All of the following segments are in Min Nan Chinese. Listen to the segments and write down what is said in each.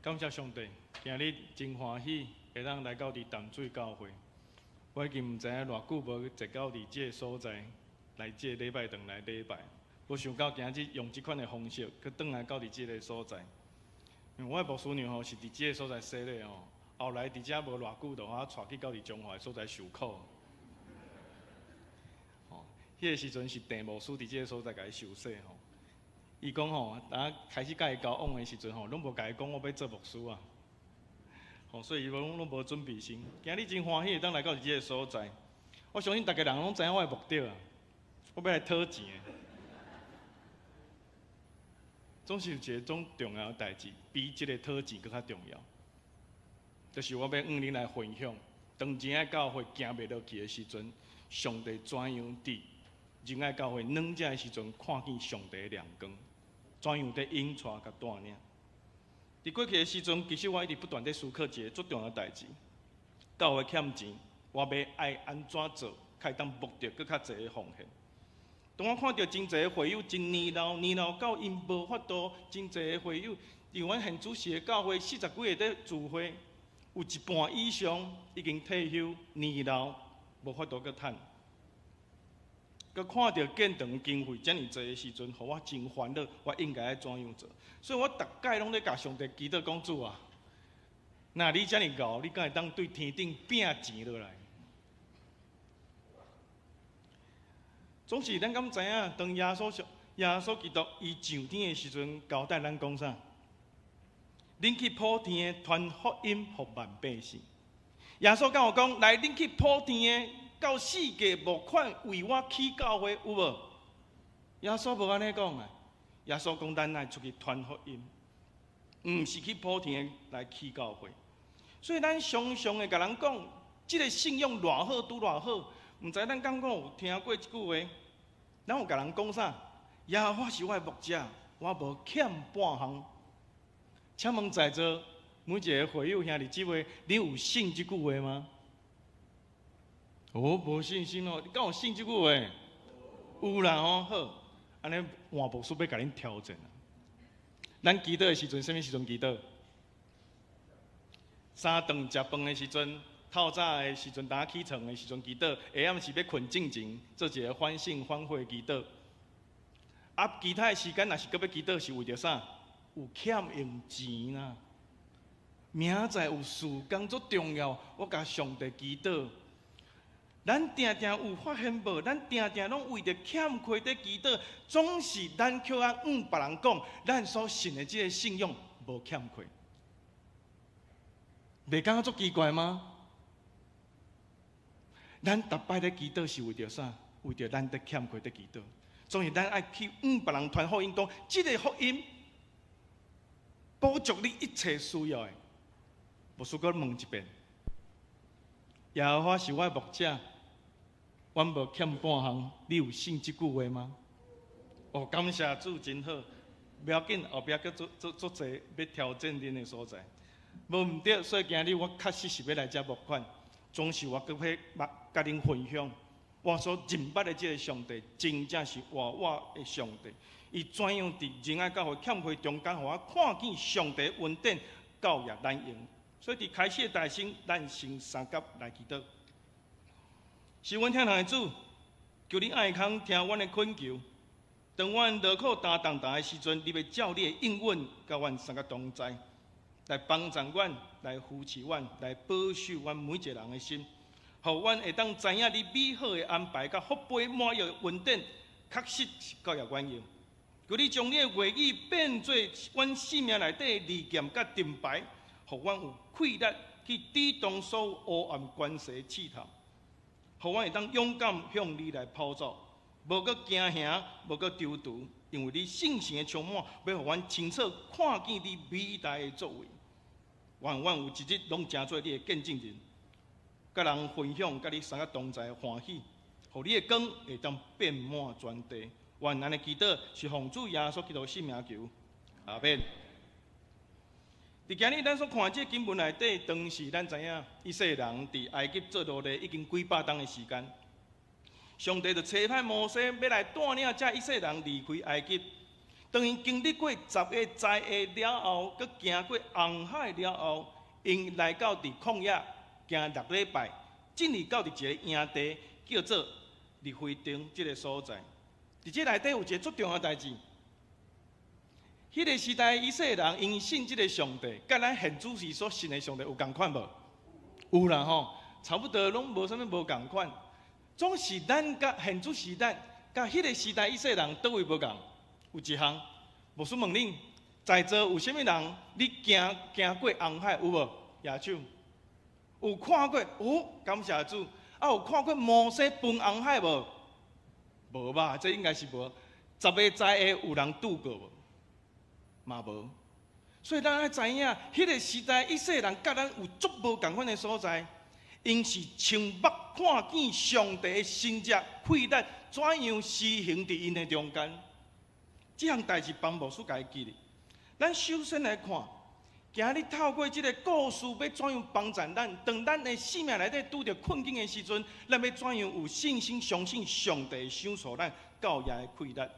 感謝上帝，今日真歡喜會當來到佇淡水教會。我已經毋知影偌久無坐到佇這个所在來這個禮拜堂來禮拜，無想到今日用這款的方式，閣轉來到佇這个所在。因為我的牧師娘吼是佇這个所在洗禮吼，後來佇遮無偌久，就予我帶去到佇彰化的所在受苦。吼，彼个時陣是鄭牧師佇這个所在共伊受洗吼。伊講吼，當開始佮伊交往的時陣吼，攏無共伊講我欲做牧師啊。吼，所以伊攏攏無準備心。今日真歡喜會當來到佇這个所在。我相信逐家人攏知影我的目的啊，我欲來討錢的。總是有一个種重要的代誌，比這个討錢閣較重要。就是我欲向恁來分享，當仁愛教會行袂落去的時陣，上帝怎樣佇仁愛教會軟弱的時陣，看見上帝的亮光，怎樣佇引帶佮帶領。佇過去的時陣，其實我一直不斷佇思考一个足重要的代誌：教會欠錢，我欲愛按怎做，才會當募著閣較濟的奉獻。當我看著真濟的會友真年老，年老到𪜶無法度，真濟的會友，因為阮現主時的教會四十幾个佇聚會，有一半以上已經退休，年老無法度閣趁。閣看著建堂經費遮爾濟的時陣，予我真煩惱，我應該愛怎樣做？所以我逐擺攏咧共上帝祈禱講，主啊，若你遮爾𠢕，你敢會當對天頂拚錢落來？總是咱敢知影，當耶穌上耶穌基督伊上天的時陣，交代咱講啥？恁去普天的傳福音予萬百姓。耶穌敢有講，來，恁去普天的到世界募款為我起教會，有無？耶穌無按呢講啊！耶穌講，咱愛出去傳福音，毋是去普天的來起教會。所以咱常常會共人講，這个信仰偌好，拄偌好。毋知咱敢講有聽過這句話？咱有共人講啥？耶和華是我的牧者，我無欠半項。請問在座每一个會友兄弟姊妹，你有信這句話嗎？哦，無信心哦，你敢有信這句話？有啦吼，好，按呢換牧師欲共恁挑戰啊。咱祈禱的時陣，啥物時陣祈禱？三頓食飯的時陣，透早的時陣，當起床的時陣祈禱，下暗時欲睏進前，做一个反省反悔祈禱。啊，其他的時間若是閣欲祈禱，是為著啥？有欠用錢啦。明仔載有事工足重要，我共上帝祈禱。咱定定有發現無？咱定定攏為著欠缺佇祈禱，總是咱卻愛向別人講，咱所信的這个信仰無欠缺。袂感覺足奇怪嗎？咱逐擺咧祈禱是為著啥？為著咱佇欠缺佇祈禱。總是咱愛去向別人傳福音，講這个福音補足你一切需要的。牧師閣問一遍：耶和華是我的牧者，阮無欠半項。你有信這句話嗎？哦，感謝主，真好。無要緊，後壁閣足足足濟欲挑戰恁的所在。無毋對，所以今日我確實是欲來遮募款，總是我閣欲共恁分享，我所認捌的這个上帝，真正是活活的上帝。伊怎樣佇仁愛教會欠缺中間，予我看見上帝恩典夠予咱用。所以佇開始的大先，咱先相佮來祈禱。是阮天堂的主，求你愛康聽阮的懇求。當阮勞苦擔重擔的時陣，你欲照你的應允，佮阮相佮同在，來幫助阮，來扶持阮，來保守阮每一个人的心，予阮會當知影你美好的安排，佮福杯滿溢的恩典，確實是夠予阮用。求你將你的話語變做阮生命內底的利劍佮盾牌，予阮有氣力去抵擋所有黑暗權勢的試探，予阮會當勇敢向你來跑走，無閣驚嚇，無閣躊躇，因為你聖神的充滿，欲予阮清楚看見你偉大的作為。願阮有一日攏成做你的見證人，佮人分享，佮你相佮同在的歡喜，予你的光會當遍滿全地。願咱的祈禱是奉主耶穌基督聖名求，阿們。佇今日咱所看這經文內底，當時咱知影以色列人佇埃及做奴隸已經幾百冬的時間，上帝就差派摩西欲來帶領這以色列人離開埃及。當𪜶經歷過十个災厄了後，閣行過紅海了後，𪜶來到佇曠野行六禮拜，進入到佇一个營地，叫做利非訂這个所在。佇這內底有一個足重要代誌。彼个時代以色列人𪜶信這个上帝，佮咱現主時所信的上帝有仝款無？有啦吼，差不多攏無啥物無仝款。總是咱佮現主時代，佮彼个時代以色列人佗位無仝？有一項，牧師問恁，在座有啥物人你行行過紅海有無？舉手。有看過？有，感謝主。啊，有看過摩西分紅海無？無吧？這應該是無。十个災厄有人拄過無？嘛無。所以咱愛知影，彼个時代以色列人佮咱有足無仝款的所在，𪜶是親目看見上帝的神蹟氣力怎樣施行佇𪜶的中間。這項代誌幫牧師共伊記咧。咱首先來看，今日透過這个故事，欲怎樣幫助咱？當咱的生命內底拄著困境的時陣，咱欲怎樣有信心相信上帝會賞賜咱到遐的氣力？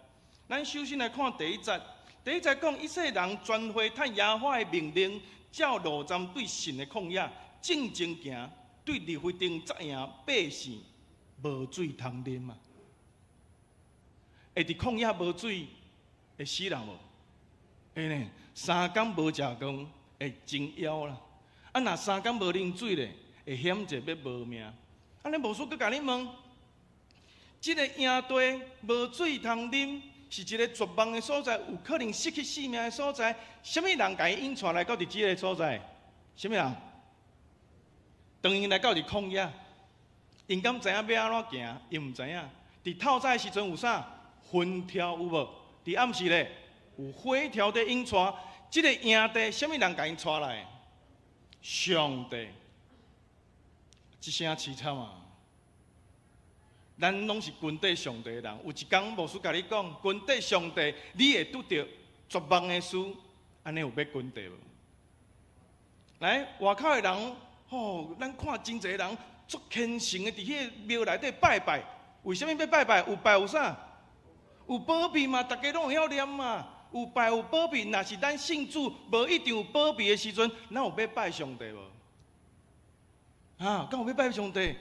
咱首先來看第一節。第一節講，以色列人全會趁耶和華的命令，照路站對神的曠野進前行，對利非訂紮營百姓無水通啉啊！會佇曠野無水會死人無？會呢，三工無食飯會真枵啦。啊，若三工無啉水咧，會險者欲無命。按呢牧師閣共你問，這个營地無水通啉，是一个絕望的所在，有可能失去性命的所在。啥物人共𪜶引帶來到佇這个所在？啥物人？當𪜶來到佇曠野，𪜶敢知影欲按怎行？𪜶毋知影。佇透早的時陣有啥？雲柱有無？佇暗時咧有火柱佇引帶。這个營地，啥物人共𪜶帶來？上帝。這聲悽慘啊！咱攏是跟綴上帝的人。有一工牧師共你講，跟綴上帝，你會拄著絕望的事，按呢有欲跟綴無？來，外口的人，吼，咱看真濟人足虔誠的，佇彼个廟內底拜拜。為啥物欲拜拜？有拜有啥？有保庇嘛？逐家攏會曉念嘛？有拜有保庇，若是咱信主無一定有保庇的時陣，咱有欲拜上帝無？啊，敢有欲拜上帝？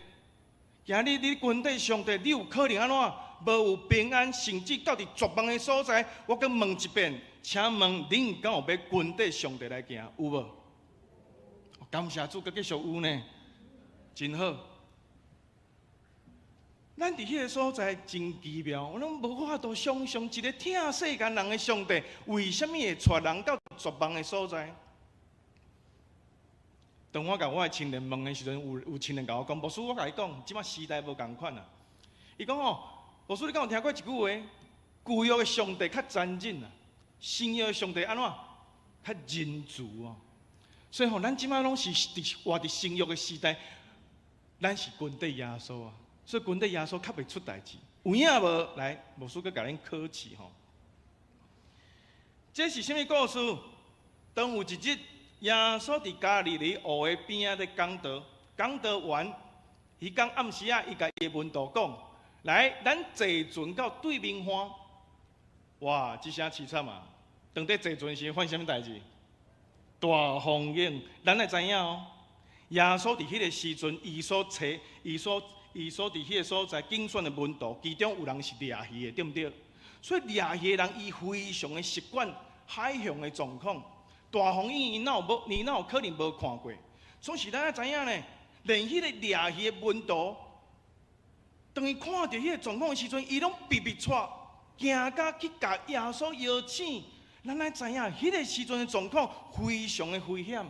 今日你跟綴上帝，你有可能按怎？無有平安，甚至到佇絕望的所在。我閣問一遍，請問恁敢有欲跟綴上帝來行？有無？感謝主，閣繼續有呢，真好。咱佇彼个所在真奇妙，我攏無法度想象一个疼世間人的上帝，為啥物會帶人到絕望的所在？當我共我的親人問的時陣，有親人共我講，牧師，我共你講，這擺時代無仝款啊。伊講吼，牧師，你敢有聽過一句話？舊約的上帝較殘忍啊，新約的上帝按怎？較仁慈哦。所以吼，咱這擺攏是佇活佇新約的時代，咱是跟綴耶穌啊。所以跟綴耶穌較袂出代誌。有影無？來，牧師閣共恁考試吼。這是啥物故事？當有一日，耶穌佇加利利湖的邊仔咧講道，講道完，彼工暗時仔，伊共伊的門徒講：來，咱坐船到對面岸。哇，這聲悽慘啊！當佇坐船時，發生啥物代誌？大風湧，咱愛知影哦。耶穌佇彼个時陣，伊所揣、伊所、伊所佇彼个所在揀選的門徒，其中有人是掠魚的，對毋對？所以掠魚的人，伊非常的習慣海象的狀況。大風湧，伊哪有無？伊哪有可能無看過？所以咱愛知影呢，連彼个掠魚的門徒，當伊看著彼个狀況的時陣，伊攏逼逼掣，驚甲去共耶穌搖醒。咱愛知影，彼个時陣的狀況非常的危險，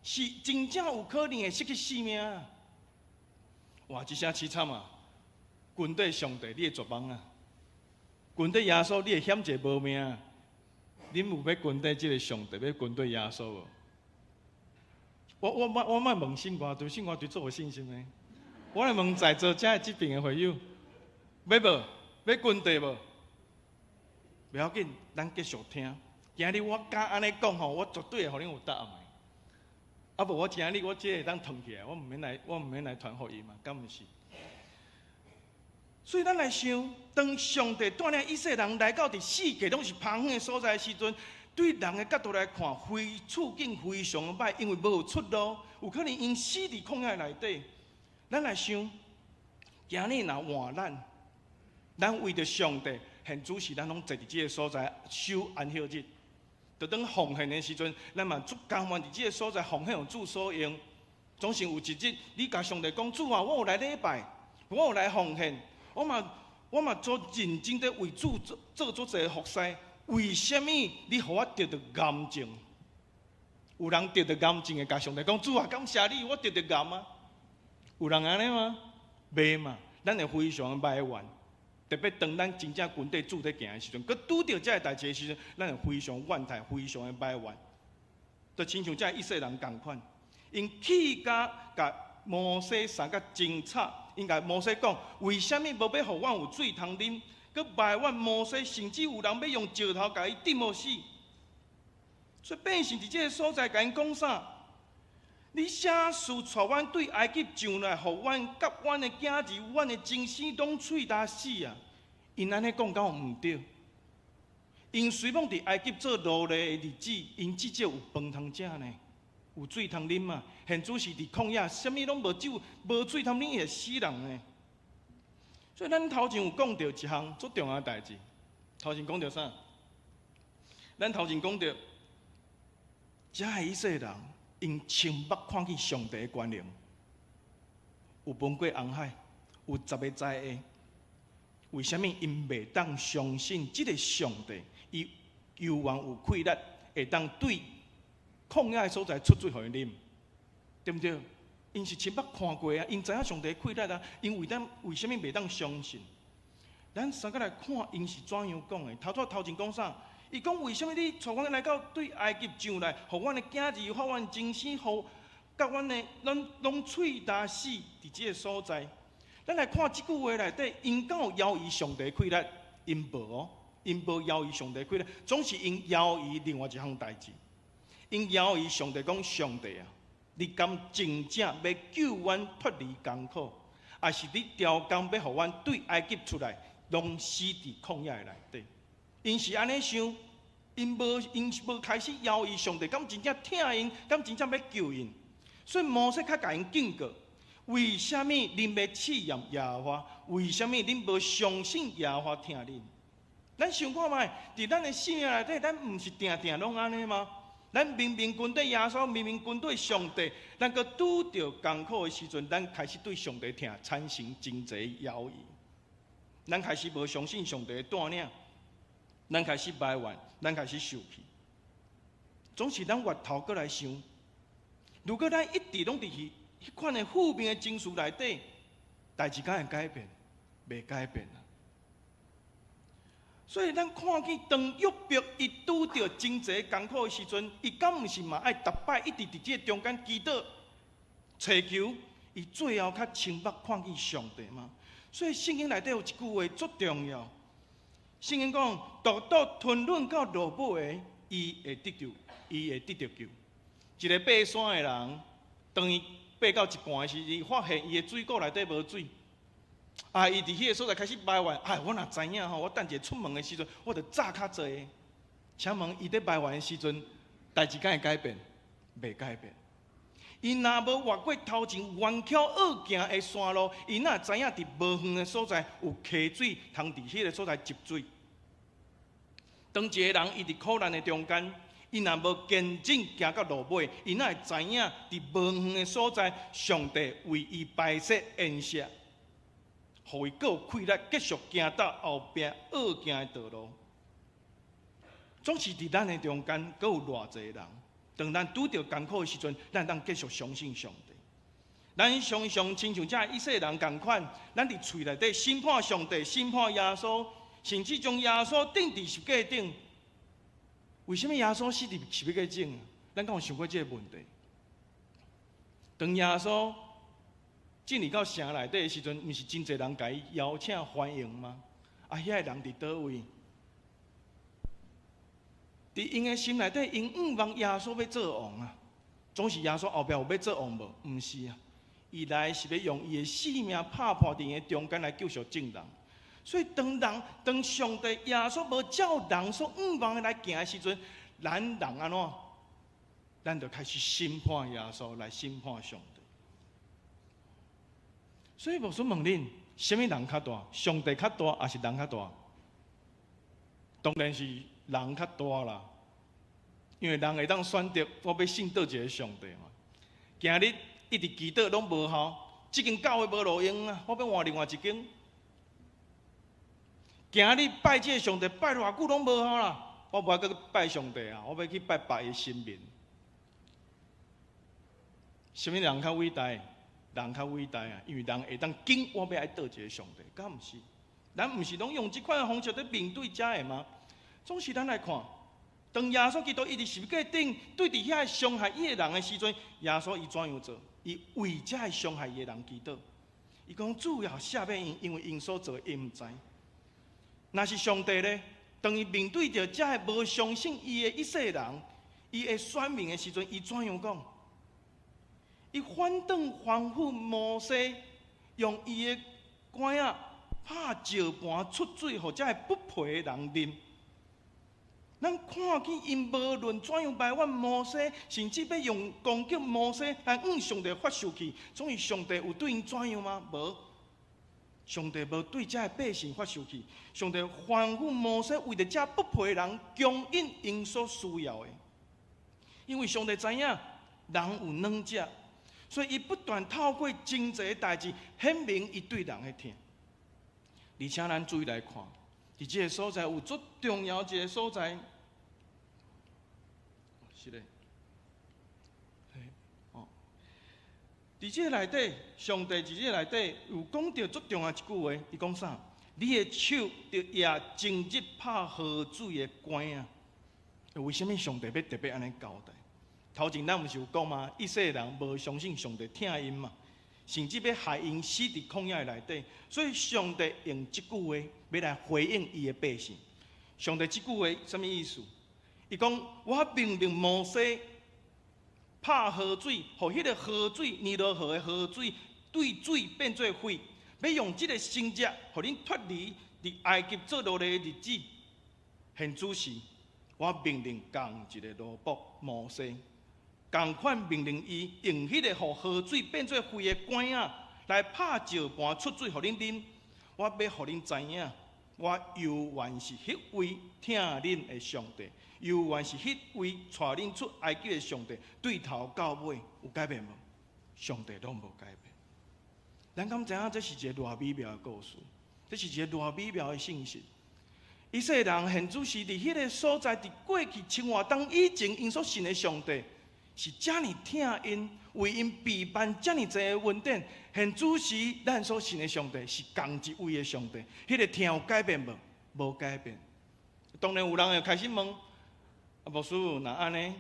是真正有可能會失去性命。哇！這聲悽慘啊！跟綴上帝，你會絕望啊！跟綴耶穌，你會險一個無命。恁有欲跟綴這个上帝，欲跟綴耶穌無？我莫問信歌隊，信歌隊足有信心的。我來問在座遮的這爿的會友，欲無？欲跟綴無？袂要緊，咱繼續聽。今日我敢按呢講吼，我絕對會予恁有答案的。啊無，我今日我這會當轉起來，我毋免來，我毋免來傳福音嘛，敢毋是？所以咱來想，當上帝帶領以色列人來到佇四界攏是荒遠的所在的時陣，對人的角度來看，非處境非常的歹，因為無出路，有可能𪜶死佇曠野內底。咱來想，今日若換咱，咱為著上帝，現主時咱攏坐佇這个所在守安息日，就當奉獻的時陣，咱嘛足甘願佇這个所在奉獻予主所用。總是有一日，你共上帝講：主啊，我有來禮拜，我有來奉獻，我嘛足認真的為主做做足濟服侍。為啥物你予我得著癌症？有人得著癌症會共上帝講：主啊，感謝你，我得著癌啊！有人按呢嗎？袂嘛，咱會非常埋怨。特別當咱真正跟綴主咧行的時陣，閣拄著這个代誌的時陣，咱會非常怨嘆，非常的埋怨。就親像這以色列人仝款，𪜶氣甲共摩西捎甲真慘，𪜶共摩西講：為啥物無欲予阮有水通啉？閣埋怨摩西，甚至有人欲用石頭共伊擲予死。所以百姓佇這个所在共𪜶講啥？你啥事帶阮對埃及上來，予阮佮阮的囝兒、阮的親生攏喙焦死啊！𪜶按呢講敢有毋對？𪜶雖罔佇埃及做奴隸的日子，𪜶至少有飯通食呢，有水通啉嘛。現主時佇曠野，啥物攏無，只有無水通啉會死人呢。所以咱頭前有講著一項足重要的代誌。頭前講著啥？咱頭前講著，遮的以色列人，𪜶親目看見上帝的權能，有分過紅海，有十个災厄。為啥物𪜶袂當相信這个上帝？伊猶原有氣力，會當對曠野的所在出水予𪜶啉，對毋對？𪜶是親目看過啊，𪜶知影上帝氣力啊，𪜶為當為啥物袂當相信？咱三個來看，𪜶是怎樣講的？頭拄頭前講啥？伊講為啥物你帶阮來到對埃及上來，予阮的囝兒、予阮親生、予佮阮的攏攏喙焦死佇這个所在？咱來看這句話內底，𪜶敢有猶疑上帝氣力？𪜶無哦，𪜶無猶疑上帝氣力，總是𪜶猶疑另外一項代誌。𪜶猶疑上帝講上帝啊，你敢真正欲救阮脫離艱苦，抑是你刁工欲予阮對埃及出來，攏死佇曠野內底？𪜶是按呢想，𪜶無開始猶疑上帝敢真正疼𪜶，敢真正欲救𪜶。所以摩西較共𪜶警告：為啥物恁欲試驗耶和華？為啥物恁無相信耶和華疼恁？咱想看覓，佇咱的生命內底，咱毋是定定攏按呢嗎？咱明明跟綴耶穌，明明跟綴上帝，咱閣拄著艱苦的時陣，咱開始對上帝疼產生真濟猶疑。咱開始無相信上帝的帶領，咱開始埋怨，咱開始受氣。總是咱回頭過來想，如果咱一直攏佇彼款的負面的情緒內底，代誌敢會改變？袂改變啊！所以咱看見當約伯伊拄著真濟艱苦的時陣，伊敢毋是嘛愛逐擺一直佇這个中間祈禱、尋求，伊最後較親目看見上帝嗎？所以聖經內底有一句話足重要，聖經講：獨獨吞忍到落尾的，伊會得著救。一个爬山的人，當伊爬到一半的時，伊發現伊的水庫內底無水。啊！伊佇彼个所在開始埋怨，哎，我若知影吼，我等一下出門的時陣，我著紮較濟。請問伊佇埋怨的時陣，代誌敢會改變？袂改變。伊若無越過頭前彎曲惡行的山路，伊哪會知影佇無遠的所在有溪水，通佇彼个所在汲水？當一个人伊佇苦難的中間，伊若無堅忍行到落尾，伊哪會知影佇無遠的所在，上帝為伊擺設筵席，予伊閣有氣力繼續行到後壁惡行的道路？總是佇咱的中間，閣有偌濟人，當咱拄著艱苦的時陣，咱當繼續相信上帝。咱常常親像這以色列人仝款，咱佇喙內底審判上帝、審判耶穌，甚至將耶穌釘佇十架頂。為啥物耶穌死佇十字架頂？咱敢有想過這个問題？當耶穌進入到城內底的時陣，毋是真濟人共伊邀請歡迎嗎？啊，遐個人佇佗位？佇𪜶的心內底，𪜶向望耶穌欲做王啊！總是耶穌後壁有欲做王無？毋是啊！伊來是欲用伊的性命拍破佇𪜶中間來救贖眾人。所以當人當上帝耶穌無照人所向望的來行的時陣，咱人按怎？咱就開始審判耶穌，來審判上帝。所以牧師問恁，啥物人較大？上帝較大，抑是人較大？當然是人較大啦，因為人會當選擇我欲信佗一个上帝嘛。今日一直祈禱攏無效，這間教會無路用啊，我欲換另外一間。今日拜這个上帝拜偌久攏無效啦，我無愛閣拜上帝啊，我欲去拜別个神明。啥物人較偉大？人較偉大啊，因為人會當揀我欲愛佗一个上帝，敢毋是？咱毋是攏用這款的方式佇面對遮个嗎？總是咱來看，當耶穌基督伊佇十字架頂對佇遐傷害伊的人的時陣，耶穌伊怎樣做？伊為遮个傷害伊的人祈禱。伊講主啊，赦免𪜶，因為𪜶所做的𪜶毋知。若是上帝咧，當伊面對著遮个無相信伊的以色列人，伊的選民的時陣，伊怎樣講？伊反轉吩咐摩西，用伊的拐仔拍石盤出水，予遮个不配的人啉。咱看見𪜶無論怎樣埋怨摩西，甚至欲用攻擊摩西來向上帝發受氣，總是上帝有對𪜶怎樣嗎？無，上帝無對遮个百姓發受氣。上帝吩咐摩西為著遮不配的人供應𪜶所需要的，因為上帝知影人有軟弱。所以，伊不斷透過真濟代誌顯明伊對人的疼。而且，咱注意來看，佇這个所在有足重要一个所在，是咧，哦，佇這个內底，上帝佇這个內底有講著足重要一句話，伊講啥？你的手著拿終日拍河水的竿仔。為啥物上帝欲特別按呢交代？頭前咱毋是有講嗎？以色列人無相信上帝疼𪜶嘛，甚至欲害𪜶死佇曠野內底。所以上帝用這句話欲來回應伊的百姓。上帝這句話啥物意思？伊講：我命令摩西拍河水，予彼个河水尼羅河的河水對水變做血，欲用這个神蹟，予恁脫離佇埃及做奴隸的日子。現此時，我命令仝一个奴僕摩西。仝款命令伊用彼个予河水變做血的竿仔來拍石盤出水，予恁啉。我欲予恁知影，我猶原是彼位疼恁的上帝，猶原是彼位帶恁出埃及的上帝。對頭到尾有改變無？上帝攏無改變。咱敢知影這是一个偌美妙的故事？這是一个偌美妙的信息。以色列人現此時佇彼个所在，佇過去千外冬以前，𪜶所信的上帝是遮爾疼𪜶，為𪜶備辦遮爾濟的恩典。現此時，咱所信的上帝是仝一位的上帝，彼个疼有改變無？無改變。當然有人會開始問：啊，牧師，若按呢，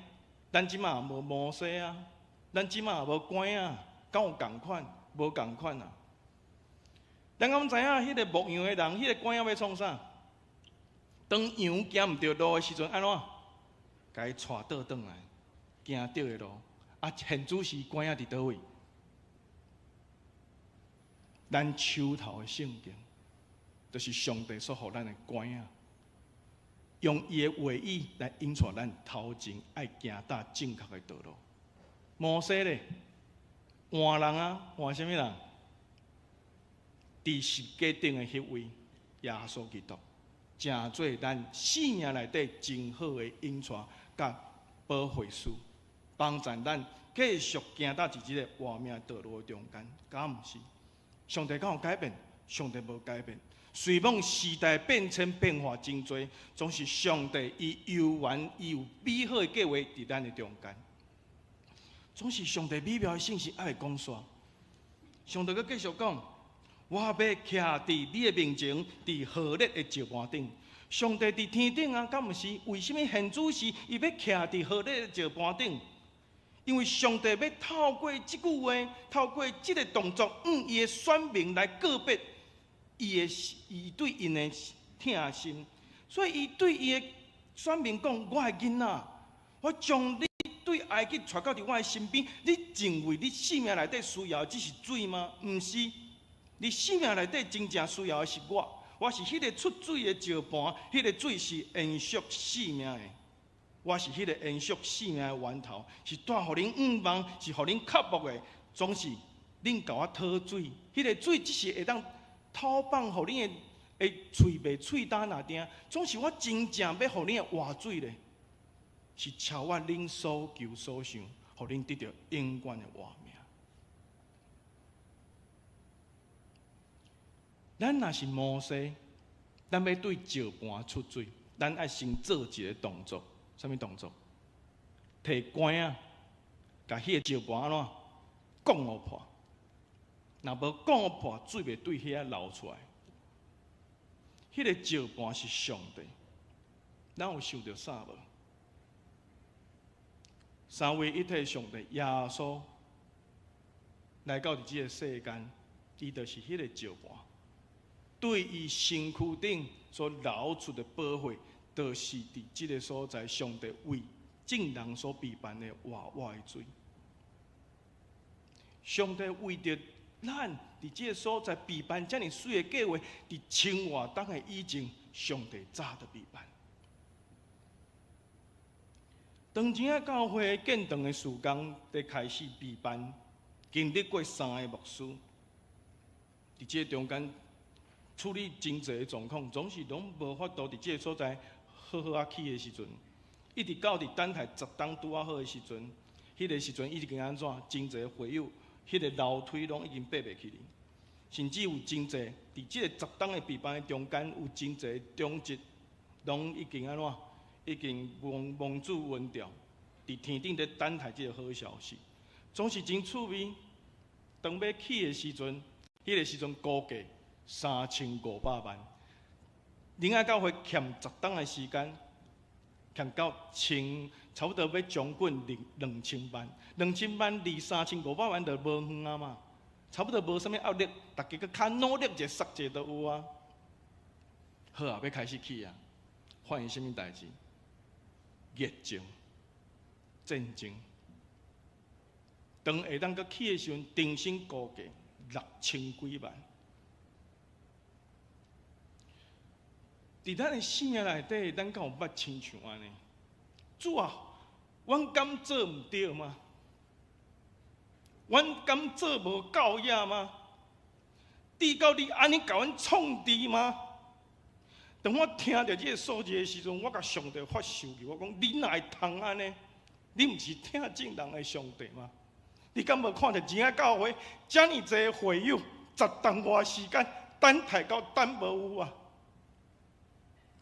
咱這馬無摩西啊，咱這馬無拐仔，敢有仝款？無仝款啊！咱敢知影，彼个牧羊的人，彼个拐仔欲創啥？當羊行毋著路的時陣，按怎？共伊帶倒轉來。行對的路，啊！現此時拐仔佇佗位？咱手頭的聖經，就是上帝所予咱的拐仔，用伊的話語來引帶咱頭前愛行踏正確的道路。摩西咧，換人啊，換啥物人？佇十架頂的彼位耶穌基督，成做咱生命內底真好的引帶佮保惠師。幫助咱繼續行佇這个活命道路的中間，敢毋是？上帝敢有改變？上帝無改變。雖罔時代變遷變化真濟，總是上帝伊猶原伊有美好的計劃佇咱的中間。總是上帝美妙的信息猶未講煞。上帝閣繼續講：我欲徛佇你的面前，佇火熱的石盤頂。上帝佇天頂啊，敢毋是？為啥物現此時伊欲徛佇火熱的石盤頂？因為上帝欲透過這句話，透過這个動作，向伊的選民來告別伊的伊對𪜶的疼心，所以伊對伊的選民講：我的囡仔，我將你對埃及帶到佇我的身邊，你認為你生命內底需要的只是水嗎？毋是，你生命內底真正需要的是我，我是彼個出水的石盤，彼個水是延續生命的。我是彼個延續生命的源頭，是帶予恁向望，是予恁渴慕的。總是恁共我討水，彼個水只是會當透放，予恁的喙袂喙焦爾定。總是我真正欲予恁的活水咧，是超越恁所求所想，予恁得著永遠的活命。咱若是摩西，咱欲對石盤出水，咱愛先做一个動作。啥物動作？提竿仔，共彼个石盤按怎摃予破？若無摃予破，水袂對遐流出來。彼个石盤是上帝，咱有想著啥無？三位一體上帝耶穌來到佇這个世間，伊就是彼个石盤，對伊身軀頂所流出的寶血，就是佇這个所在，上帝為眾人所備辦的活活的水。上帝為著咱佇這个所在備辦遮爾媠的計劃，佇千外冬的以前，上帝早就備辦。當仁愛教會建堂的事工佇開始備辦，經歷過三个牧師，佇這个中間處理真濟的狀況，總是攏無法度佇這个所在好好仔起的時陣，一直到佇等待十冬拄仔好的時陣，彼个時陣已經按怎，真濟會友，彼个樓梯攏已經爬袂起去，甚至有真濟佇這个十冬的備辦的中間，有真濟長執攏已經按怎，已經蒙蒙主恩召，佇天頂咧等待這个好消息，總是真趣味。當欲起的時陣，彼个時陣估計3500萬。仁愛教會欠十冬的時間，欠到千，差不多欲將近2000萬，2000萬離3500萬就無遠啊嘛，差不多無啥物壓力，逐家閣較努力者，捒者都有啊。好啊，欲開始起啊，發生啥物代誌？疫情、戰爭，當會當閣起的時陣，重新估計6000幾萬。佇咱的生命內底，咱敢有捌親像按呢？主啊，阮敢做毋對嗎？阮敢做無夠額嗎？至到你按呢共阮創治嗎？當我聽著這个數字的時陣，我共上帝發受氣，我講你哪會通按呢？你毋是疼眾人的上帝嗎？你敢無看著仁愛教會遮爾濟會友，十冬外時間等待到等無有啊？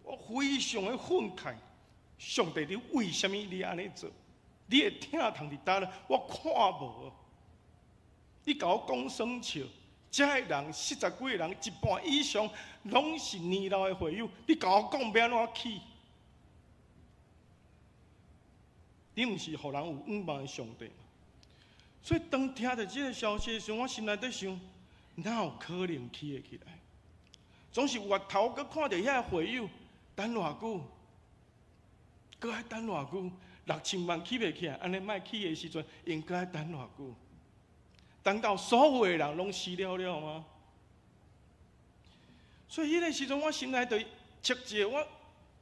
我非常的憤慨，上帝，你為啥物你按呢做？你的疼痛佇佗咧？我看無。你共我講耍笑，遮的人四十幾个人，一半以上攏是年老的會友，你共我講欲按怎起？你毋是予人有向望的上帝嗎？所以當聽著這个消息的時陣，我心內佇想，哪有可能起會起來？總是回頭閣看著遐會友。等偌久？閣愛等偌久？6000萬起袂起來，按呢莫起的時陣，𪜶閣愛等偌久？等到所有的人攏死了了嗎？所以彼个時陣，我心內就切一個，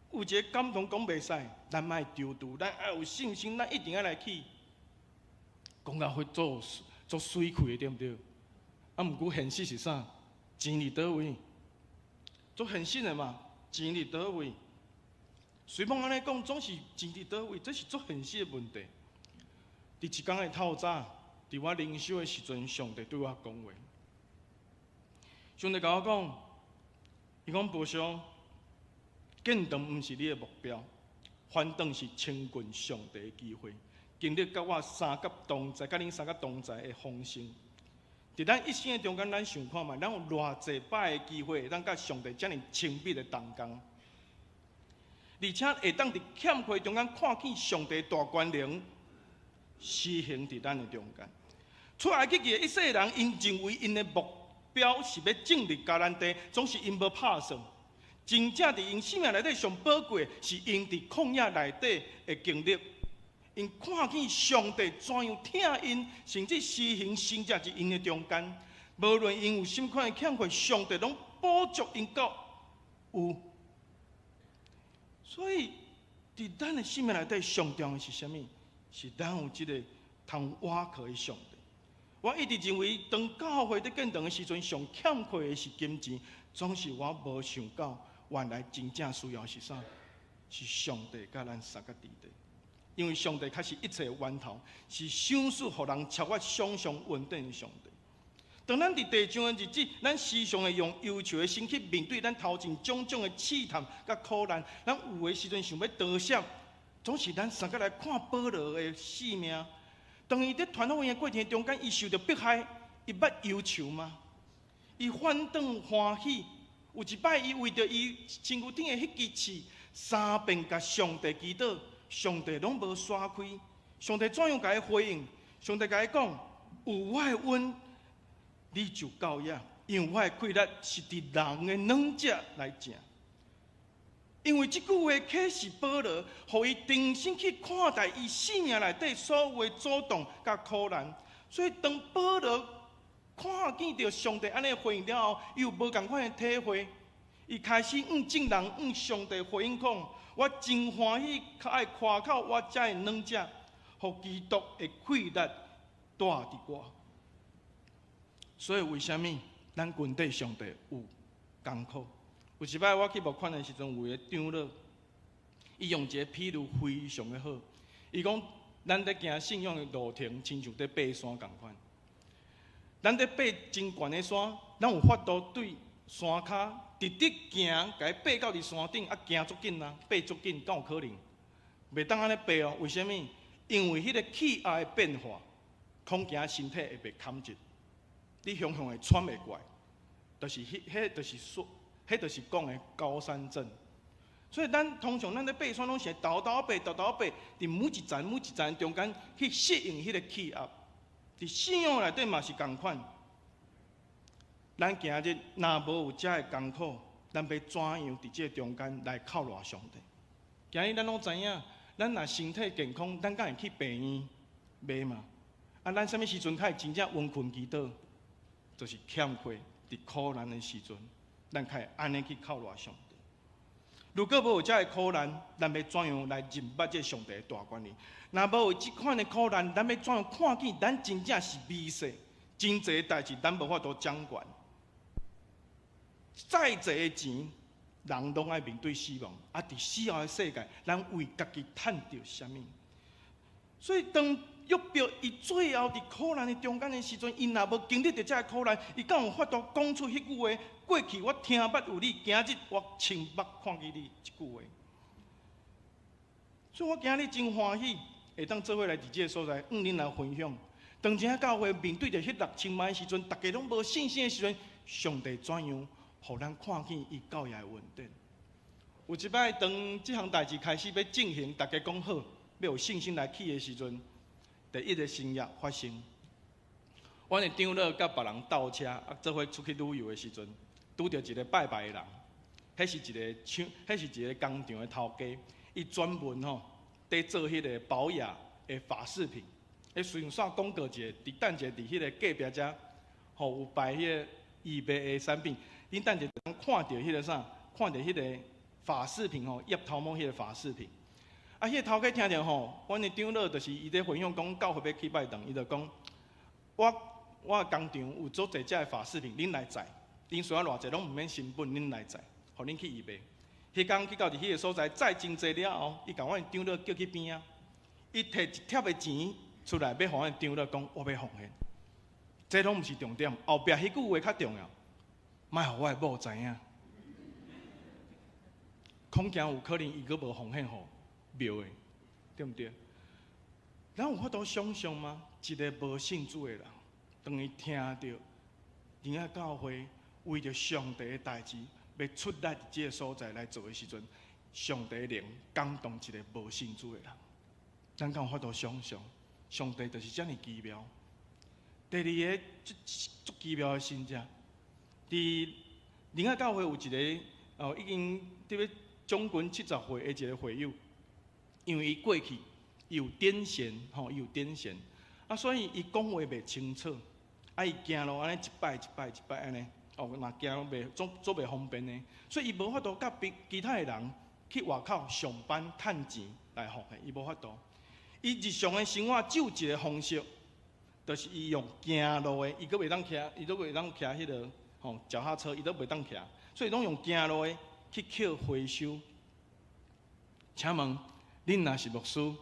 我有一个感動，講袂使，咱莫躊躇，咱愛有信心，咱一定愛來起。講到會做做媠氣的，對毋對？啊，毋過現實是啥？錢佇佗位？做現實的嘛。錢佇佗位？雖罔按呢講，總是錢佇佗位，這是足現實的問題。佇一工的透早，佇我靈修的時陣，上帝對我講話。上帝共我講，伊講無想建堂毋是你的目標，反轉是親近上帝的機會，經歷佮我相佮同在，佮恁相佮同在的豐盛。佇咱一生的中間，咱想看覓，咱有偌濟擺的機會，會當佮上帝遮爾親密的同工，而且會當佇欠缺中間看見上帝大權能施行佇咱的中間。出埃及記的一世人，𪜶認為𪜶的目標是欲進入迦南地，總是𪜶無拍算。真正佇𪜶生命內底上寶貴，是𪜶佇曠野內底的經歷。𪜶 𪜶看見上帝怎樣疼𪜶，甚至施行神蹟佇𪜶的中間。無論𪜶有啥物款的欠缺，上帝攏補足𪜶到有。所以，佇咱的生命內底，上重要的是啥物？是咱有這个通倚靠的上帝。我一直認為，當教會佇建堂的時陣，上欠缺的是金錢，總是我無想到，原來真正需要是啥？是上帝佮咱相佮佇咧。因為上帝確是一切的源頭，是賞賜予人超越想像恩典的上帝。當咱佇地上的日子，咱時常會用憂愁的心去面對咱頭前種種的試探佮苦難，咱有的時陣想欲逃避，總是咱相佮來看保羅的性命。當伊佇傳福音的過程中間，伊受著迫害，伊捌憂愁嗎？伊反轉歡喜。有一擺，伊為著伊身軀頂的彼支刺，三遍共上帝祈禱，上帝攏無徙開。上帝怎樣共伊回應？上帝共伊講：有我的恩，你就夠矣，因為我的氣力是佇人的軟弱來成。因為這句話啟示保羅，予伊重新去看待伊生命內底所有的阻擋佮苦難。所以當保羅看見著上帝按呢回應了後，伊有無仝款的體會。伊開始向眾人、向上帝回應講：我真歡喜，較愛誇口我這的軟弱，予基督的氣力蹛佇我。所以為啥物咱軍隊上帝有艱苦？有一擺我去募款的時陣，有一個長老，伊用一個比喻非常的好。伊講，咱佇行信仰的路程，親像佇爬山仝款。咱佇爬真懸的山，咱有法度對山跤直直行，共伊爬到佇山頂，啊行足緊啊，爬足緊，敢有可能？袂當按呢爬哦，為啥物？因為彼个氣壓的變化，恐驚身體會袂堪折，你雄雄會喘袂過來，就是彼，彼就是說，彼就是講的高山症。所以咱通常咱咧爬山攏是沓沓爬，沓沓爬，佇每一層每一層中間去適應彼个氣壓。佇信仰內底嘛是仝款。咱今日若無有遮的艱苦，咱欲怎樣佇這个中間來靠賴上帝？今日咱攏知影，咱若身體健康，咱敢會去病院？袂嘛？啊，咱啥物時陣較會真正溫困祈禱？就是欠缺佇苦難的時陣，咱較會按呢去靠賴上帝。如果無有遮的苦難，咱欲怎樣來認捌這上帝的大權能？若無有這款的苦難，咱欲怎樣看見咱真正是微細？真濟代誌咱無法度掌權。再濟的錢，人攏愛面對死亡。啊，佇死後的世界，咱為家己趁著啥物？所以當約伯伊最後佇苦難的中間的時陣，伊若無經歷著這个苦難，伊敢有法度講出彼句話？過去我聽捌有你，今日我親目看見你這句話。所以我今日真歡喜，會當做伙來佇這个所在，向恁來分享。當這教會面對著彼6000萬的時陣，大家攏無信心的時陣，上帝怎樣，予咱看見伊教育的恩典？有一擺，當這項代誌開始欲進行，大家講好，欲有信心來去的時陣，第一个新業發生。阮的長老佮別人鬥車，啊，做伙出去旅遊的時陣，拄著一个拜拜的人，彼是一个廠，彼是一个工廠的頭家，伊專門吼佇做彼个寶雅的髮飾品。彼順煞廣告一下，佇等一下佇彼个隔壁遮，吼有擺彼个伊賣的產品。恁等一下看著彼个啥？看著彼个髮飾品吼，醃頭毛彼个髮飾品。啊，彼个頭家聽著吼，阮的長老就是伊咧分享講教會欲去拜堂，伊就講：我工廠有足濟遮的髮飾品，恁來載，恁需要偌濟攏毋免成本，恁來載，予恁去伊賣。彼工去到佇彼个所在載真濟了後，伊共阮的長老叫去邊仔，伊提一疊的錢出來，欲予阮的長老講，我欲奉獻。這攏毋是重點，後壁彼句話較重要。莫予我的某知影，恐驚有可能伊閣無奉獻予廟的，對毋對？咱有法度想象嗎？一个無信主的人，當伊聽著仁愛教會為著上帝的代誌，欲出力佇這个所在來做的時陣，上帝靈感動一个無信主的人，咱敢有法度想象？上帝就是遮爾奇妙。第二个足足奇妙的神跡。佇仁愛教會有一个哦，已經佇欲將近70歲的一个會友，因為伊過去伊有癲癇，吼，伊有癲癇，啊，所以伊講話袂清楚，啊，伊行路按呢一擺一擺一擺按呢，哦，若行路袂足足袂方便的，所以伊無法度佮別其他的人去外口上班趁錢來奉獻，伊無法度。伊日常的生活只有一個方式，就是伊用行路的，伊閣袂當騎，伊都袂當騎彼個吼腳踏車，伊都袂當騎，所以攏用行路的去抾回收。請問，恁若是牧師，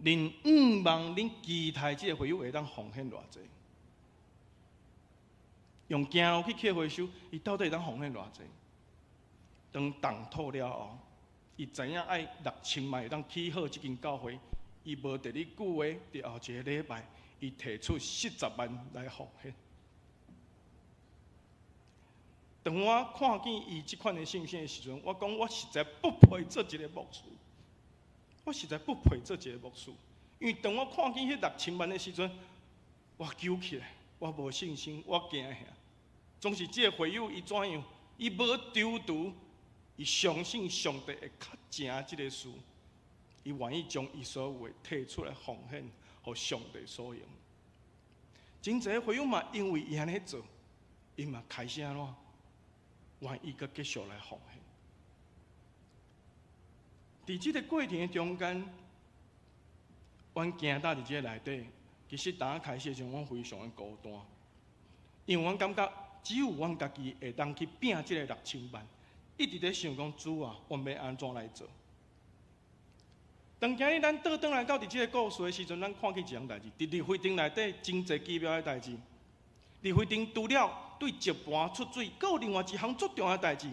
恁向望恁期待這個會友會當奉獻偌濟？用行路去抾回收，伊到底會當奉獻偌濟？當動土了後，伊知影愛六千萬會當起好這間教會，伊無第二句話，佇後一个禮拜，伊提出四十萬來奉獻。當我看見伊這款的信心的時陣，我講我實在不配做一個牧師，我實在不配做一個牧師，因為當我看見彼六千萬的時陣，我揪起來，我無信心，我驚嚇。總是這個會友伊怎樣？伊無躊躇，伊相信上帝會確成這个事，伊願意將伊所有的提出來奉獻，予上帝所用。真濟會友嘛，因為伊按呢做，伊嘛開始按怎？願意閣繼續來奉獻。佇這个過程的中間，阮行到佇這个內底，其實當開始的時陣，阮非常的孤單，因為阮感覺只有阮家己會當去拚這个六千萬，一直咧想講主啊，阮欲按怎來做？當今日咱倒轉來到佇這个故事的時陣，咱看見一項代誌，佇利非訂內底真濟奇妙的代誌。利非訂除了對石磐出水，閣有另外一項足重要的代誌。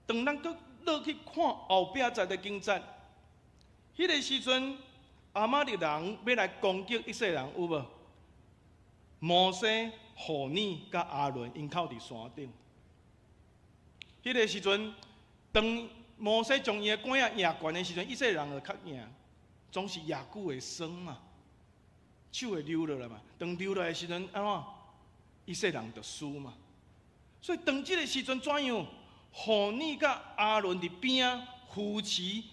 當咱閣落去看後壁節的經節，彼个時陣，亞瑪力人欲來攻擊以色列人，有無？摩西、戶珥佮亞倫𪜶哭佇山頂。彼个時陣，當摩西將伊的拐仔舉懸的時陣，以色列人就較贏，總是舉久會酸嘛，手會溜落來嘛。當溜落來的時陣，按怎？以色列人就輸嘛。所以當這个時陣怎樣？戶珥佮亞倫佇邊仔扶持，予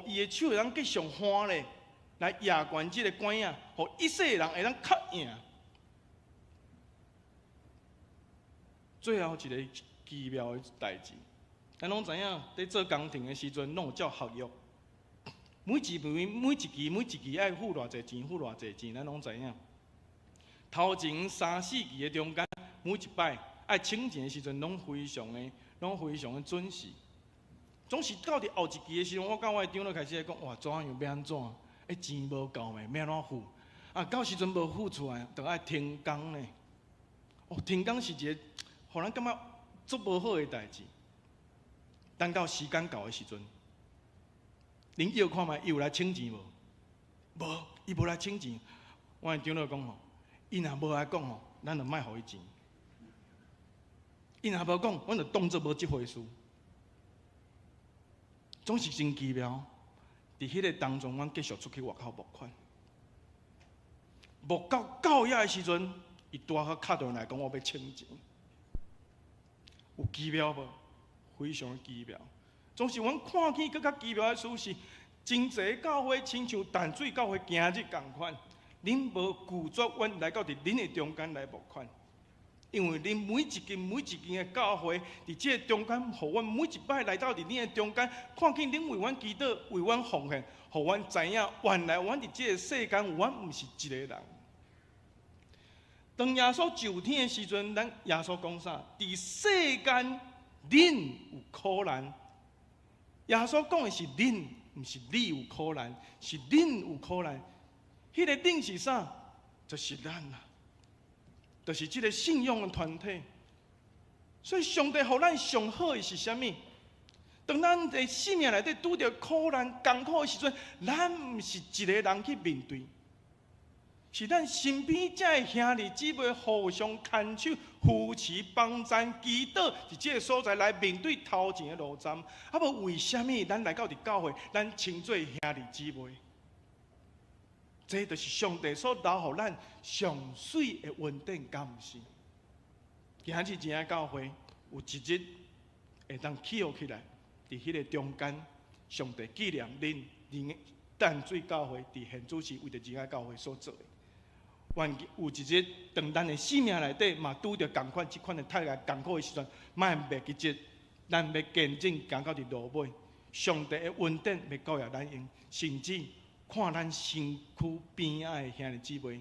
伊的手會當繼續翻咧，來舉懸這个拐仔，予以色列人會當較贏。最後一个奇妙的代誌，咱攏知影，佇做工程的時陣，攏有照合約，每一枚、每一期、每一期愛付偌濟錢，付偌濟錢，咱攏知影。頭前三四期的中間，每一擺愛請錢的時陣，攏非常的準時。總是到佇後一期的時陣，我佮我的長老開始咧講，哇，怎樣欲按怎？欸，錢無夠咩？欲按怎付？啊，到時陣無付出來，就愛停工呢。哦，停工是一個，予咱感覺足無好的代誌。等到時間到的時陣，恁臆看覓，伊有來請錢無？無，伊無來請錢。我的長老講吼，伊若無來講吼，咱就莫予伊錢。伊若無講，阮就當做無這回事。總是真奇妙。佇彼个當中，阮繼續出去外口募款，募到到遐的時陣，伊拄好敲電話來講，我欲請錢。有奇妙無？非常奇妙。總是阮看見閣較奇妙的事是，真濟教會親像淡水教會今日仝款，恁無拒絕阮來到佇恁的中間來募款，因為恁每一間每一間的教會，佇這個中間，予阮每一擺來到佇恁的中間，看見恁為阮祈禱，為阮奉獻，予阮知影，原來阮佇這個世間，阮毋是一个人。當耶穌就天的時陣，咱耶穌講啥？佇世間，恁有苦難。耶穌講的是恁，毋是你有苦難，是恁有苦難。彼个恁是啥？就是咱啊，就是這个信仰的團體。所以上帝予咱上好的是啥物？當咱佇生命內底拄著苦難、艱苦的時陣，咱毋是一个人去面對。是咱身邊這个兄弟姊妹互相牽手、扶持、幫贊、祈禱，佇這个所在來面對頭前的路站。啊，無為啥物咱來到佇教會，咱稱做兄弟姊妹？這就是上帝所留予咱上媠的恩典，敢毋是？今日這間教會有一日會當起來，佇彼个中間，上帝紀念恁，恁淡水教會佇現主時為著仁愛教會所做的。願有一日，當咱的生命內底嘛拄著仝款這款的太艱苦的時陣，莫袂記得，咱欲堅忍行到佇落尾，上帝的恩典欲夠予咱用，甚至看咱身軀邊仔的兄弟姊妹，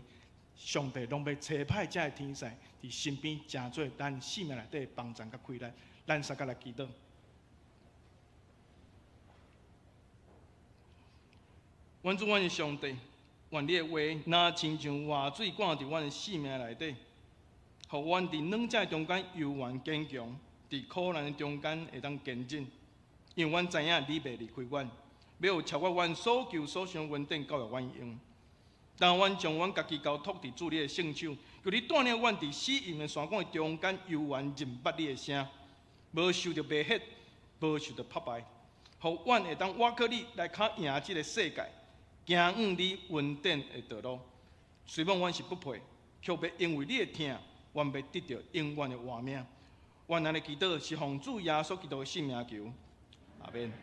上帝攏欲差派這个天使佇身邊，成做咱生命內底的幫贊佮氣力。咱相佮來祈禱。阮主，阮的上帝，願你的話若親像活水灌佇阮的生命內底，予阮佇兩者中間猶原堅強，佇苦難的中間會當堅忍，因為阮知影你袂離開阮，欲有超過阮所求所想恩典交予阮用。當阮將阮家己交託佇主你的聖手，求你帶領阮佇死蔭的山谷的中間，猶原認捌你的聲，無受著迷惑，無受著拍敗，予阮會當倚靠你來較贏這个世界，行往你恩典的道路。雖罔阮是不配，卻欲因為你的疼，阮欲得著永遠的活命。阮按呢祈禱是奉主耶穌基督的聖名求，阿們。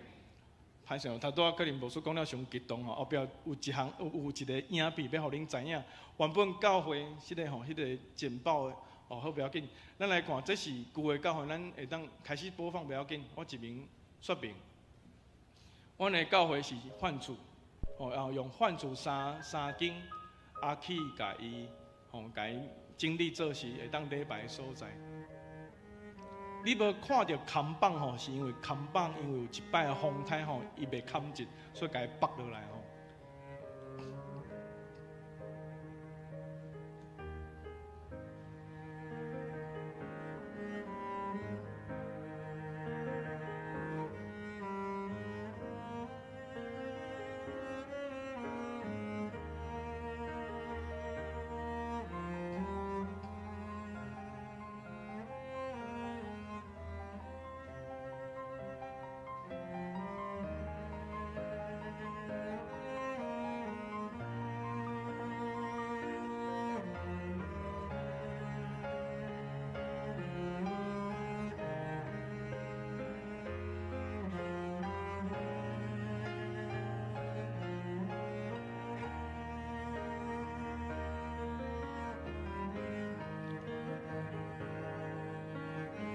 歹勢，頭拄仔可能牧師講了傷激動吼，後壁有一項有一个影片欲予恁知影。原本教會彼个吼，彼个簡報哦，好，袂要緊。咱來看，這是舊的教會，咱會當開始播放袂要緊。我一面說明，阮的教會是反厝，吼，然後用反厝三三間，啊去共伊吼，共伊整理做是會當禮拜的所在。你無看著看板吼，是因為看板因為有一擺的風颱吼，伊袂崁實，所以共伊縛落來吼。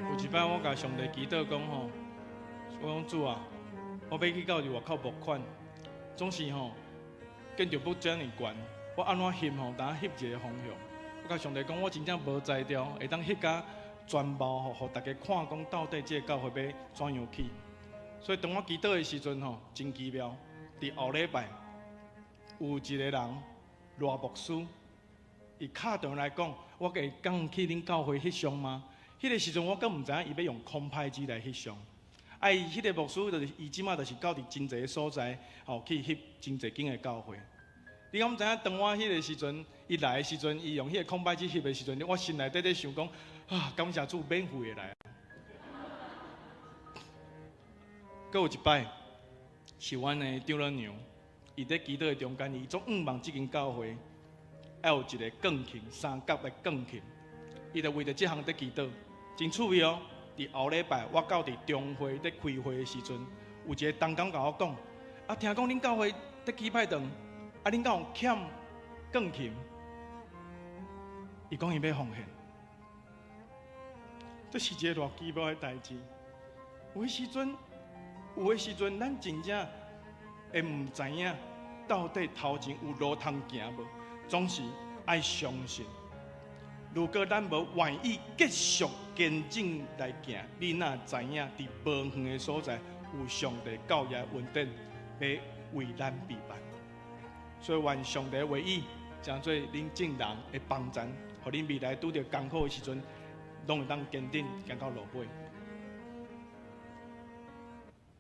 有一擺我共上帝祈禱講吼，我講主啊，我欲去到佇外口募款，總是吼建築物遮爾懸，我按怎翕吼，當翕一个方向。我共上帝講，我真正無才調，會當翕甲全貌吼，予大家看講到底這个教會欲怎樣起。所以當我祈禱的時陣吼，真奇妙，佇後禮拜有一個人賴牧師，伊敲電話來講，我會當去恁教會翕相嗎？彼个時陣我閣毋知影伊欲用空拍機來翕相，啊，伊彼个牧師就是伊這馬就是到佇真濟个所在，吼去翕真濟間的教會。你敢知影？當我彼个時陣，伊來的時陣，伊用彼個空拍機翕的時陣，我心內底咧想講，啊，感謝主免費的來。閣有一擺，是阮的長老娘，伊佇祈禱的中間，伊總向望這間教會，愛有一个鋼琴，三角的鋼琴，伊就為著這項佇祈禱。真趣味哦！佇後禮拜，我到佇中會佇開會的時陣，有一個同工共我講：啊，聽講恁教會佇起拜堂，啊，恁敢有欠鋼琴？伊講伊欲奉獻，這是一个偌奇妙的代誌。有的時陣，有的時陣，咱真正會毋知影到底頭前有路通行無，總是愛相信。如果咱無願意繼續堅忍來行，你哪知影佇無遠的所在有上帝教育恩典欲為咱備辦？所以願上帝話語成做恁眾人的幫贊，予恁未來拄著艱苦的時陣，攏會當堅定行到落尾。